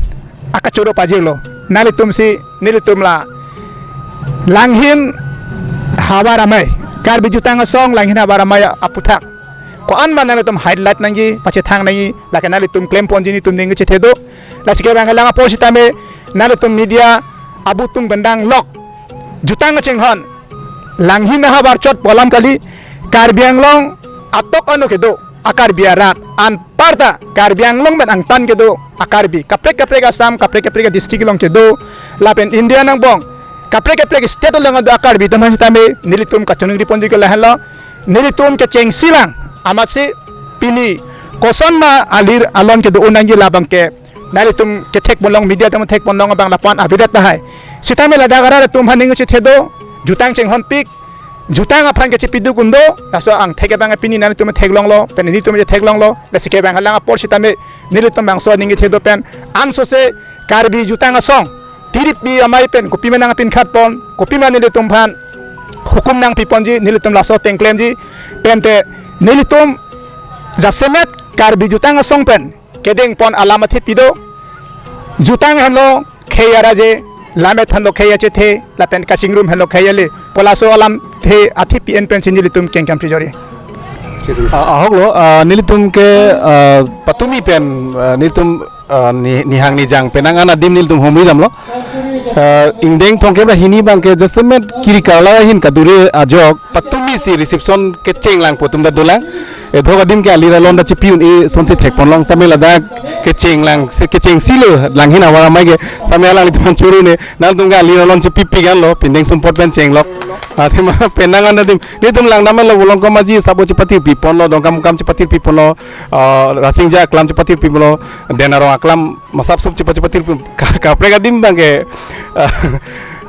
akachoro pajirlo. Nanglitum si nelitum la Langhin Havar Amei, Karbi Jutang Asong Langhin Havar Amei aputhak ko-an ma nanglitum highlight nangji, pachethang nangji, lake nanglitum klemponji nelitum ning chethe do. Lasi ke bang lang apor sitame nanglitum media abutung bendang lok jutang kachinghon Langhin Havar chot pu alam kali, Karbi Anglong atok ano kedo a-Karbi arat anparta Karbi Anglong pen angtan kedo a-Karbi kaprek kaprek Assam kaprek kaprek district along kedo lapen India angbong kaprek kaprek state along kedo a-Karbi atum aphan sitame nelitum kachiningri ponji ke lahenlo. Nelitum kechengsi lang amatsi pini koson ma alir alon kedo un nangji labang ke nanglitum kethekponlong, media atum thekponlong abang lapu-an avedet tahai. Sitame ladak arat atum aphan ning chethe do, jutang chinghonpik, jutang aphan kechepiduk un do, laso angthek abang pini nanglitum theklonglo, pen nelitum chetheklonglo, lasi ke bang lang apor sitame nelitum bangso ning chethe do pen ansose Karbi Jutang Asong tiripi amei pen kopima nangpinkhatpon, kopima nelitum aphan hukum nangpiponji, nelitum laso ateng klemji, pen te nelitum jasemet Karbi Jutang Asong pen kedengpon alam athepi do. Jutang henlo khei araje, lammet henlo khei achethe, lapen kachingrum henlo khei ale pu laso alamthe athepi en pensi nelitum kengkam chijori. Ah, ahoklo, ah, nelitum ke, ah, patumi pen, ah, nelitum, ah, ni- nihang nijang penang an adim nelitum humri damlo. Ah, ingdeng thomkep ra hini abang ke jasemet kiri karla ahin kadure ajok patumi si reception kecheng lang pu atum ta dolang. Edhok adim ke alir alon ta chepi un-e asonsi thekponlong, sitame ladak kecheng lang, se- kechengsi lo Langhin Havar Amei ke, sitame alanglitum aphan choro ne, nangtum ke alir alon chepipik anlo, pindeng sumpot pen chenglok. Athema penang an adim, nelitum langdamlo, Volongkom Aji sabo chepatirpiponlo, Dongkamukam chepatirpiponlo, ah, Rasinja aklam chepatirpiponlo, Denarong aklam masap sup chepa chepatirpi, ka- kaprek adim abang ke, ah,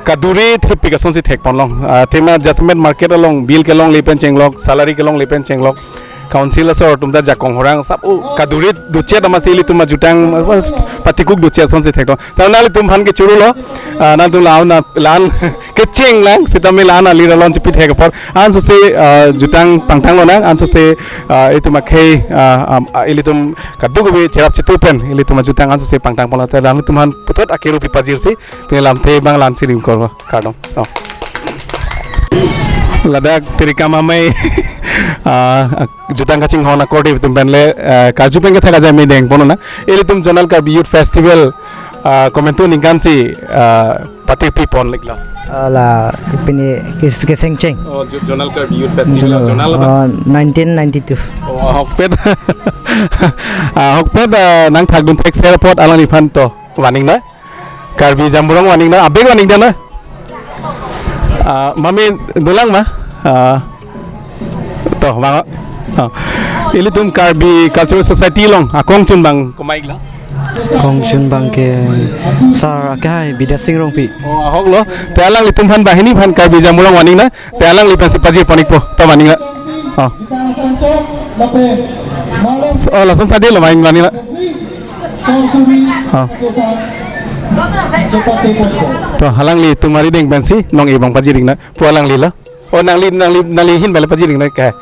kadure thepik asonsi thekponlong. Ah, athema jasemet market along bill kelongle pen chenglok, salary kelongle pen chenglok. Council asor atum ta jakong horang sap, oh, kadure duchet amatsi ilitum ajutang, ah, patikuk duchet asonsi theklong. Sitame nanglitum aphan kechoro lo, ah, nangtum la-an la-an kecheng lang, sitame la-an alir alon chepi thek apor. Ansose, ah, jutang pangthang lonang, ansose, ah, itum akhei, ah, am- ah, ilitum kadokave cherap chetu pen ilitum ajutang ansose pangthang ponlo, te nangtum aphan puthot akero pipajirsi pini lamthe abang la-ansi rimkorlo, kardom. Oh. Ladak Tirikam Amei, ah, jutang kachinghon akorte atum pen le, ah, karju pen kethak ajai me dengpon nang. Ilitum Zonal Karbi Youth Festival, ah, komantu aningkan si, ah, patirpipon liklo? Ah, la pini kes- kesengcheng. Oh, Zo- Zonal Karbi Youth Festival, Zonal, Zonal apa? Ah, nineteen ninety-two. Oh, ahokpet. Ah, ahokpet, ah, nangthakdun thekser apot alangliphan to. Warning na? Karbi Jamborong warning na? Abeg warning na? Ah, mami dolang ma? Ah, to, bang. Ah. Ilitum Karbi Cultural Society along akongchun abang komat lo? Akongchun abang ke sar akai Bidya Sing Rongpi. Oh, ahoklo. Te alanglitum aphan banghini aphan Karbi Jamborong warning na? Te alangli pensi pajirpon ikpo, to warning na? Oh. So, oh, lason sade lo warning, warning na? Oh. To alanglitum arideng pensi nong-e abang pajir-ik na pu alanglilo. Oh, nangli, nangli, nangli ahin bale pajir-ik na ke.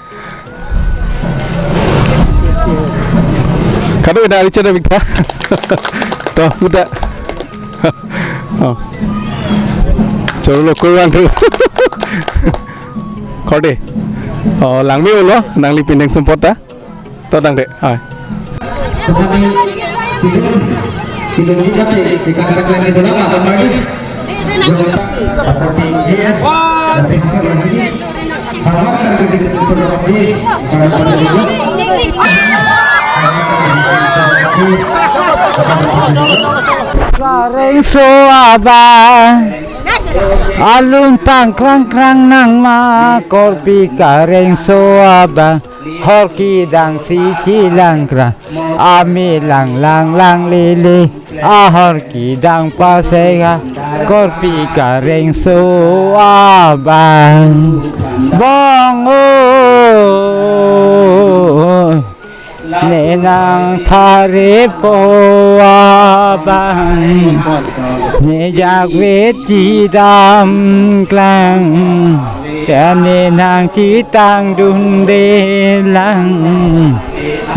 Kado ida richard abik tha. To, uda. Oh. Choro lo kurang tu. Korde. Oh, langme-olo, nangli pindeng sumpot ta. To tangte. Hai. Karengso abang, alun pangkrang krang nang ma, korpi karengso abang, hor kedang si chelang krang, ame lang lang lang lele, ahor kedang pasega, korpi karengso abang, bong o. Ne nang thare po abang, ne jakvet chidam klang, ta ne nang chitang dunde lang,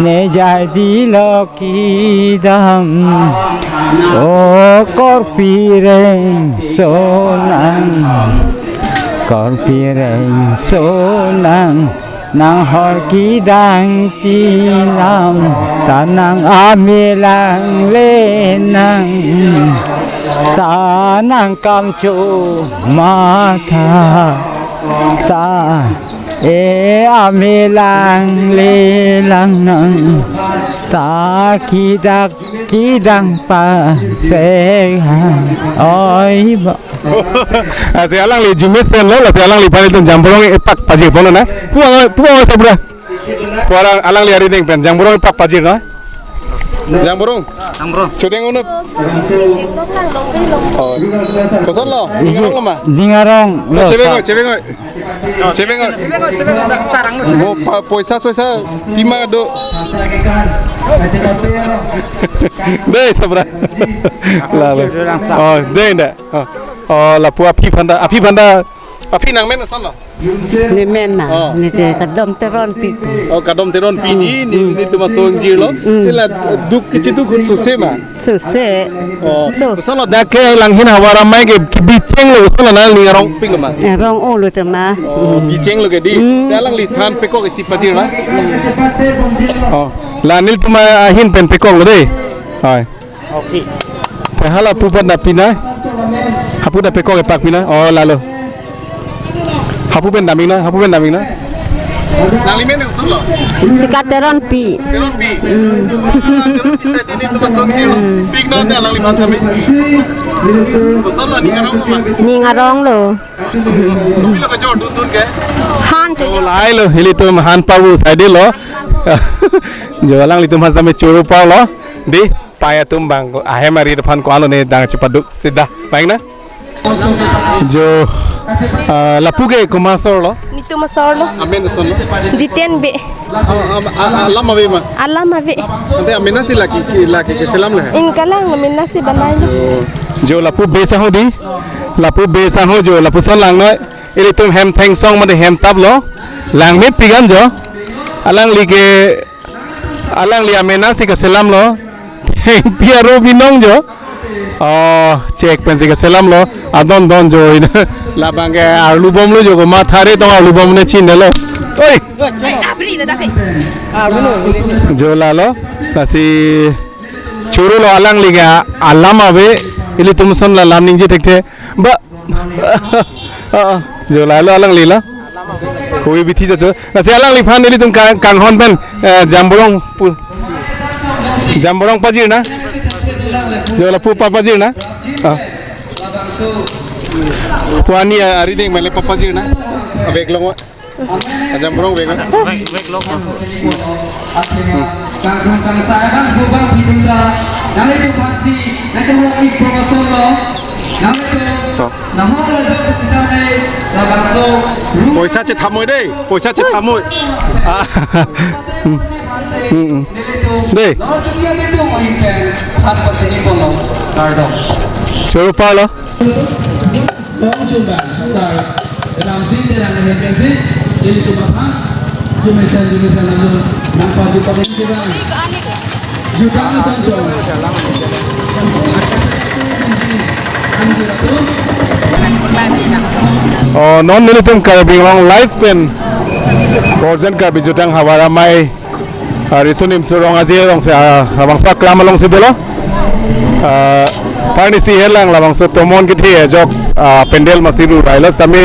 ne jai dilok kedam, o korpi rengso nang, korpi rengso nang. Nang hor kedang chelang, ta nang ame lang le nang, ta nang kamcho matha, ta e ame lang le lang nang, ta kedak kedang pasega, oi ba. Lasi alangli jumesen lo, lasi alangliphan itum jamborong epak pajirpon na. Puang, puang sabra. Puarang alangli arideng pen jamborong epak pajir na. Jamborong. Jamborong. Chodeng unut. Oh. Koson lo? Ning arong lo ma? Ning arong lo. Chebeng oi, chebeng oi. Chebeng oi. Mo pa-, poisa soisa pima do. Dei sabra. Lalo. Oh, dei nda. Oh, oh, lapu aphi aphan ta, aphi aphan ta, aphi nangmen ason lo? Ne men na, oh, ne ke Kadom Teronpi. Oh, Kadom Teronpi di, ne, netum asongjir lo. Mm. Te la duk kechiduk sose ma? Sose. Oh, so. Koson lo dak ke langhin havar amei ke, kebicheng lo, koson lo na ning arongpik lo ma? Arong-o lo te ma. Oh, mm, bicheng lo ke di. Mm. Te alangliphan pekok isi pajir ma? Oh, la nelitum ahin pen pekok lo dei. Hai. Okay. Te hala pupat na pina. Hapu ta pekok epak pina. Oh, lalo. Hapu pen daming na, hapu pen daming na. Nangli men koson lo? Sika Teronpi. Teronpi. Hmm. Teronpi sa di netum asongjir lo. Hmm. Pik na, na nangli man kami. Koson lo, ning arong lo ma? Ning arong lo. Kopi lo kejor dundun ke? Han ke. Oh, lahai lo, ilitum han pavu saidi lo. Jo alanglitum han same choro par lo. Dei. Paya atum bang ko ahem ari depan ko alo ne dang chepaduk sida. Baik na? Jo, ah, lapu ke komat asor lo? Netum asor lo. Amen ason lo? Jiten Bey. Ah, ah, ah, ah, alam ave ma? Alam ave. Ante amen si lake, ke, lake keselam le? Ingkalang amen si banai lo. Jo, jo lapu Bey sangho dei. Lapu Bey sangho jo, lapuson langnoi. Ilitum hem thengsong mate hem tap lo. Langmepik an jo. Alangli ke Alangli amen si keselam lo. Thengpi aro binong jo. Oh, chek pen si keselam lo. Adon don jo. Labang ke arlu bom lo jo, komat thare tong arlu bom ne chin lo. Oi. Jo lalo. Lasi choro lo alangli ke alam ave. Ilitum ason la lam ningje thekthe. Ba Ah, ah, jo lalo alangli la. Koi bithi jo. Lasi alangliphan ilitum ka-, kanghon pen, eh, jamborong pu-, jamborong pajir na. Jo lapu pa-, pajir na. Ah. Pu ani, eh, arideng mele pa-, pajir na. Abek long wa. Ajam rong bega. Kangkung kangsai abang bubang pidum ta. Nangli tu phansi, nangchamong ik promotion lo. Nangli tu, nahok la dok sita ne, labangso, ru- Poisa chethamoi dei, poisa chethamoi. Ah. Hmm, hmm. Dei. Lor chukia betung ohin pen, than pachini pono, kardom. Choro palo. Long chuba, sar, lamsi de lang he pensi, jadi chuba ha, chumesan, chumesan lalu, nampak chuba ini chuba. Chuba na sancho. Oh, non nelitum Karbi Anglong Live pen Borjan Karbi Jutang Havar Amei, ah, riso nimso Rong Aje along si, ah, labangso aklam alongsi dolo. Ah, parnisi helang labangso tomon kethe ajok, ah, pandal masi ru railo sitame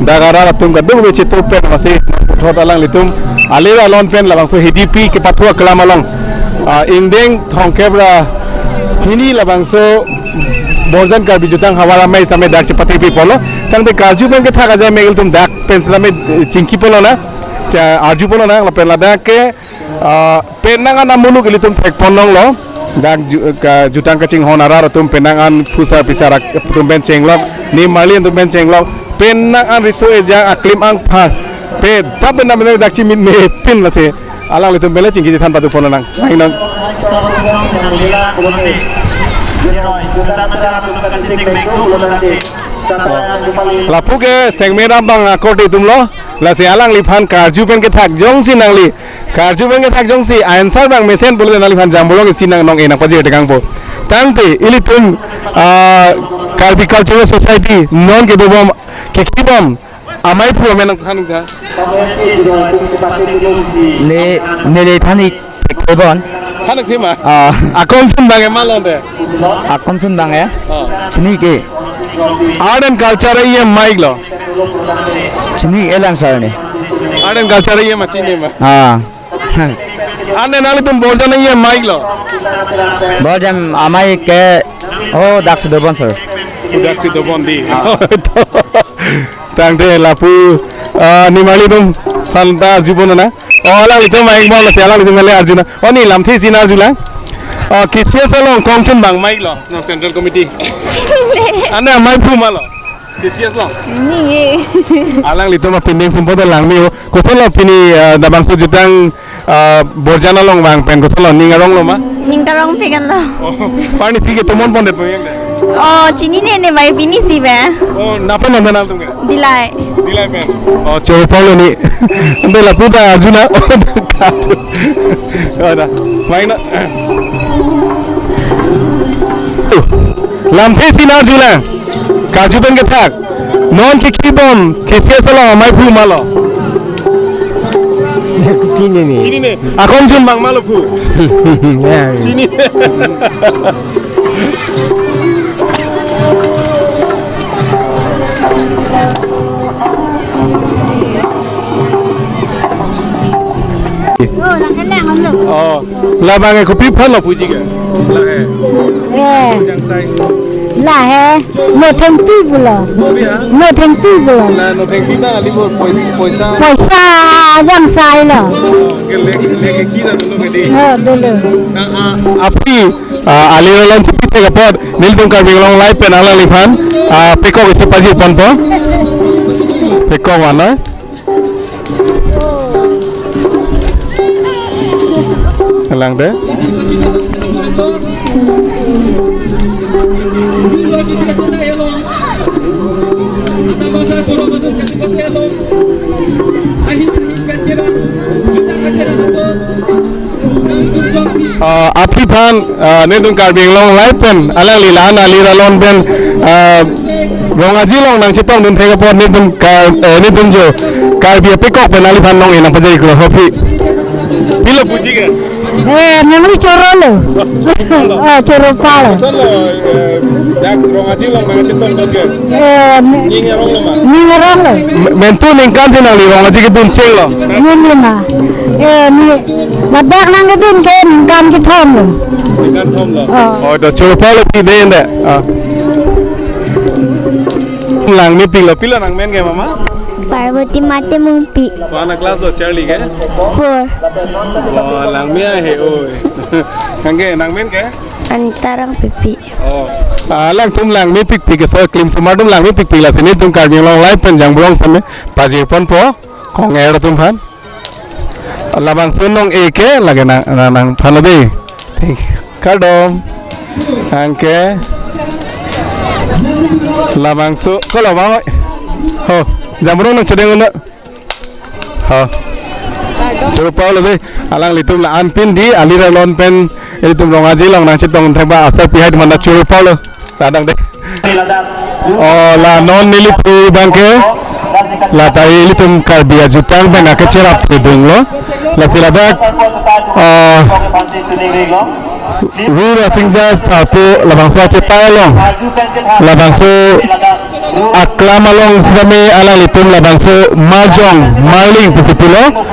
dak arat atum kadokave chetu pen masi puthot alanglitum alir alon pen labangso Hidipi kepathu aklam along, ah, ingdeng thomkep ra hini labangso Borjan Karbi Jutang Havar Amei sitame dak chepathe pi ponlo. Tangte karju pen kethak ajai me ilitum dak pen sitame, eh, chingki ponlo na. Cha arju ponlo na lapen ladak ke, ah, penang an amuluk ilitum thek pon longlo. Dak ju-, ka jutang kachinghon arat atum penang an phusar phisar atum pen chenglok, nimarli atum pen chenglok, penang an riso ejang aklim angphan pe tap penang penang dak chimit me pin lasi alanglitum pen le chingki chethan padu ponlo nang. Nang nang. Lapu ke sengmera bang akorte atumlo, lasi alangliphan karju pen kethak jongsi nangli, karju pen kethak jongsi answer bang mesen pulote nangliphan Jamborong isi nang nong-e nangpajir tekangpo. Tangte ilitum, ah, Karbi Cultural Society non kedobom kekhibom amei phu amen nangthan tha. Ne, neli than ik thekthebon. Than ik thema? Ah. Akongchun bang ema lonte? Akongchun bang e? Ah. Chini ke? Art and culture E M Mike lo. Chini elang sar ne. Art and culture E M a chini ma? Ah. Ane nangtum Borjan E M Mike lo. Borjan amei ke, oh, dak si dobon sir. Dak si dobon di. Ah. Tangte lapu, ah, nimarli atum aphan ta arju ponlo na. Oh, alanglitum Mike bang lasi alanglitum le arju na. Oh, ne lamthe isi nang arju lang. Oh, K C S along kongchun bang Mike lo. Na Central Committee. Chile. Ane amei phu ma lo. K C S lo. Ni. Alanglitum apindeng sumpot langme ho. Kosonlo pini, ah, labangso jutang, ah, Borjan along vang pen kosonlo, ning arong lo ma? Ning karong pe kan lo. Oh, parnisi ke tomon pondet po yang deh. Oh, chinine ne bai pinisi be. Oh, napa nonton altum ke? Dilai. Dilai pen. Oh, choro palo ni. Ante lapu ta arju na. Oh, da. Main na. Tuh. Lamthe isi nang arju lang. Karju pen kethak. Non kekhibom K C S along amei phu ma lo? Chinine. Chinine. Akongchun bang ma lo phu? Ya. Chinine. Oh, nang kena ngam lo. Oh. Labang ke kopi aphan lo puji ke? La he. Eh. Jangsai. La he. Nothengpi pulo. Kopi ha? Nothengpi pulo. La nothengpi ta ali bo poisa, poisa. Poisa jangsai lo. Oh, ke le, le ke kita dulu ke di. Oh, dulu. Na, ah, aphi, ah, alir alon chepathek apot nelitum Karbi Anglong Live pen alangliphan, ah, pekok isi pajir ponpo. Pekok mana? Lang deh. Ah, aphi aphan, ah, nelitum Karbi Anglong Live pen alangli la-an alir alon pen, ah, Rong Aje along nangchetongdun thek apot nelitum Kar-, eh, nelitum jo Karbi apekok pen aliphan nong-e nangpajai klo aphi. Pilo puji ke? Eh, nangli choro lo. Choro palo. Oh, choro palo. Kosonlo, eh, dak Rong Aje along nangchetongdun ke? Eh, ne- Ning arong lo ma? Ning arong lo. Me-, mentu ningkan si nangli Rong Aje kedun chenglo? Ning lima. Eh, ni ladak nangkedun ke ningkan kethom lo. Ningkan thom lo. Oh. Oh, do choro palo pi den de. Ah. Langmepik lo, pilo nangmen ke mama? Parvati Mate Mungpi. Kona class lo Charlie ke? Four. Oh, langme ahe oi. Nang ke, nangmen ke? Anita Rongpipi. Oh. Ah, alangtum langmepikpik ke so klim sumar atum langmepikpik lasi nelitum Karbi Anglong Live pen Jamborong sitame pajir ponpo. Kong-er atum aphan. Labangso nong-e ke lake nang, nang, nangphan lo dei. Thank you. Kardom. Anke labangso kolo bang oi. Ho, Jamborong nangchodeng un-e. Ho. Choro palo dei. Alanglitum la-an pin di alir alon pen ilitum Rong Aje along nangchetong thek ba asar pihai atum aphan ta choro palo. Tadang deh. Oh, la non neli pu abangke. La ta ilitum Karbi ajutang abang akecherap thedunglo. Lasi ladak, ah, Ru Rasingja Sarpo labangso achepai along, labangso aklam along sitame alanglitum labangso Marjong Marling pusi pulo.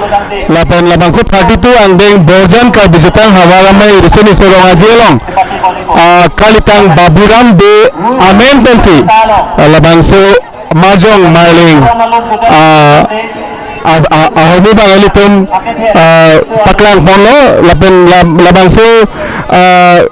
Lapen labangso thirty-two angdeng Borjan Karbi Jutang Havar Amei Riso Nimso Rong Aje along, ah, kalitang Baburam Bey amen pensi, ah, labangso Marjong Marling, ah, ah, ah, ahormu abang ilitum, ah, paklangponlo, lapen la-, labangso, ah,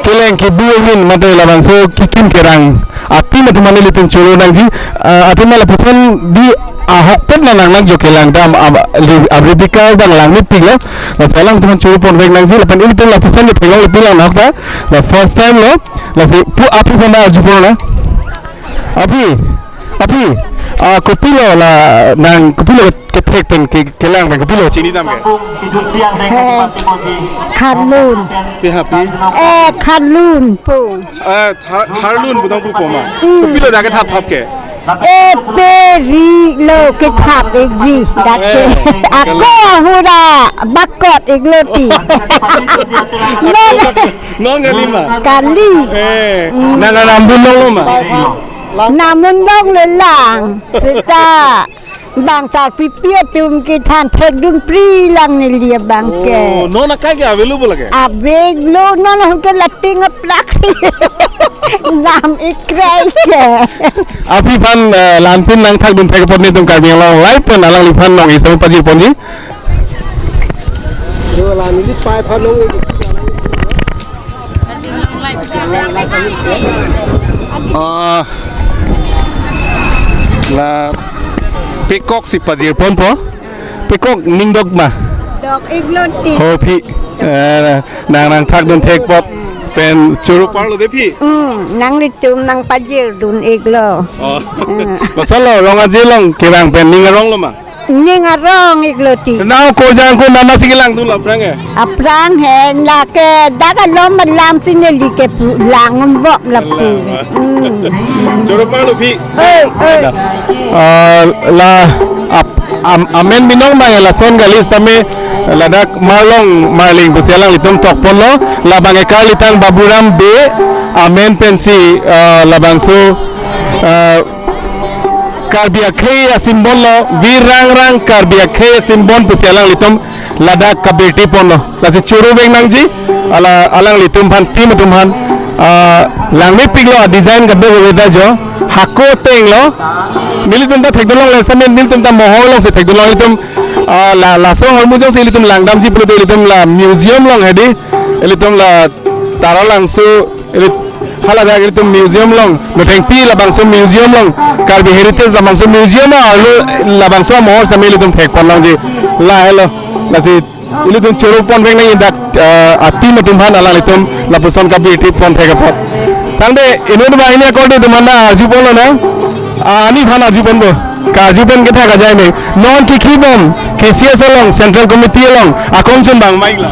keleng kebu ahin mate labangso kekim kerang atim atum aphan ilitum choro nangji, ah, athema lapuson dei ahokpet la nangnangji kelang dam, ah, li-, ah, Rebecca abang langmepiklo, lasi alangtum aphan choro ponvek nangji, lapen ilitum lapuson ke theklong le pilang nahok ta, la first time lo, lasi pu aphi aphan arjupon na. Aphi, aphi, ah, kopilo la nang, kopilo kethek pen ke, kelang pen kopilo chini dam ke? Eh, Kharlun. Pi ha pi? Eh, Kharlun pu. Eh, Thar-, Tharlun pu tang pu poma. Hmm. Kopilo dak ke thap thap ke? Eh, peri lo kethap ikji dak ke. Eh, ako hura bakot iklo ti. Non, non kali ma? Kali. Eh, nang, nang namun longlo ma? Namun longle lang. Seta bang sarpipi atum kethan thekdun pri lang neli abangke. Oh, non akai ke avelo bo lake? Avelo, non ahut ke lating aplak. Nam ikrai ke. Aphi aphan, eh, la-anpin nangthakdun thek apot nelitum Karbi Anglong Live pen alangliphan nong isam pajirponji. Yo, la neli pai aphan nong. Ah, la pekok si pajirponpo. Pekok ning dok ma? Dok iklo ti. Ho phi, eh, nang nangthakdun thek apot pen choro parlo dei phi? Hmm, nanglitum nangpajirdun iklo. Oh. Hmm. Kosonlo Rong Aje along kevang pen ning aronglo ma? Ning arong iklo ti. Nang ko jang ko nama si kelangdun lo aphrang ke? Aphrang he, lake dak alom alam si neli ke pu-, langbom lapu. Alam, ah. Hmm. Choro parlo phi? Oi, oi. Ah, la ap-, am-, amen binong abang lason kali sitame ladak Marlong Marling pusi alanglitum tokponlo, labang ke kalitang Baburam Bey amen pensi, ah, labangso, ah, Karbi akhei a-symbol lo, Veer Rangrang Karbi akhei a-symbol pusi alanglitum ladak kabirti ponlo. Lasi choro vek nangji, ala, alanglitum aphan, team atum aphan, ah, langmepiklo, design kadokave ta jo, hako ateng lo. Nelitum ta thekdun longle sitame, nelitum ta mohor along si thekdun long, ilitum, ah, la, laso ahormu jongsi ilitum langdamji pulote ilitum la museum along hedi, ilitum la Taralangso, ili haladak ilitum museum along, Nothengpi labangso museum along, Karbi Heritage labangso museum arlo labangso amohor sitame ilitum thekpon longji. Lahelo, lasi ilitum choro ponvek nangji dak, eh, a-team atum aphan alanglitum lapuson kabirti pon thek apot. Tangte inut abang hini akorte atum aphan arjuponlo nang. Ah, ani aphan arjuponpo. Karju pen kethak ajai me. Non kekhibom K C S along, Central Committee along akong chunbang ma iklo?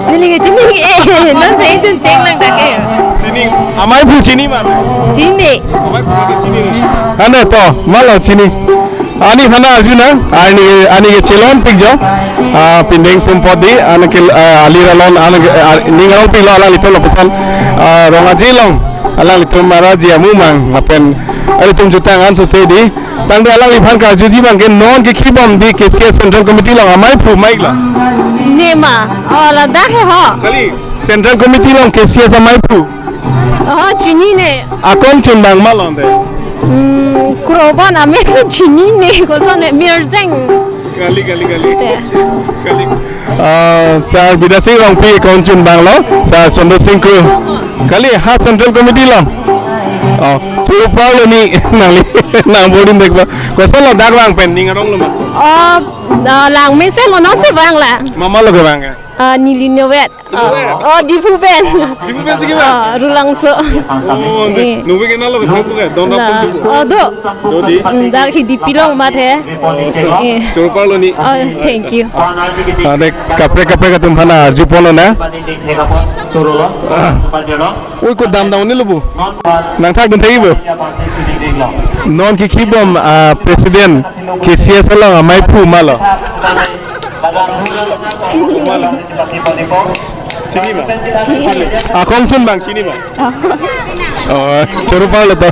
Chini ke chini, eh, non se itum chenglang dak ke. Chini, amei aphu chini ma? Chini. Amei aphu ke chini na? Ane to, malo chini. Ani aphan arju nang, ani, ani ke chelonpik jo. Ah, pindeng sumpot dei, ani ke, ah, alir alon, ani ke, ah, ning arongpiklo alanglitum lapuson. Ah, Rong Aje along alanglitum maraji amumang, lapen alanglitum jutang an sose dei. Tangte alangliphan karjuji abangke non kekhibom dei K C S Central Committee along amei aphu ma iklo? Ne ma, oh, ladak he ho. Kali, Central Committee along K C S amei aphu. Oh, chinine. Akong chunbang ma longte? Hmm, krobon amen chinine, kosonne, Mirjeng. Kali, kali, kali. Te. Kali. Ah, Sir Bidya Sing Rongpi akong chunbanglo, Sir Chandra Sing Kro. Kali, ha Central Committee along. Oh, choro parlo ni, nangli, nang boarding dekba. Kosonlo dak vang pen, ning aronglo ma? Oh, ah, Langmesenlo, non si vang la. Mama lo ke vang ke? Ah, neli Inutvet. Inutvet? Oh, Diphu pen. Diphu pen si ke vang? Ah, Rulangso. Oh, Eh. Inutvet ke nanglo ke sangpu ke? Don La. Rapun tu. Oh, do. Do di? Hmm, dak Hidipi along mat he. Oh, Eh. Choro parlo ni. Oh, thank you. Ah, de kaprek kaprek atum aphan arju ponlo na. Oi, ko dam dam ni lo bu. Nangthakdun thai bu. Non ke kibom, ah, president ke C S along amei phu ma lo. Chini ma? Chini. Akong chun bang chini ma? Oh, choro parlo to.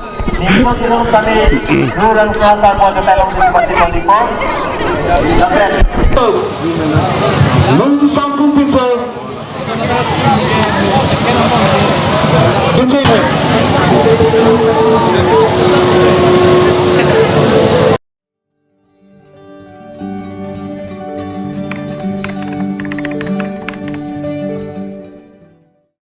Nung sangkung pinso. Kecil.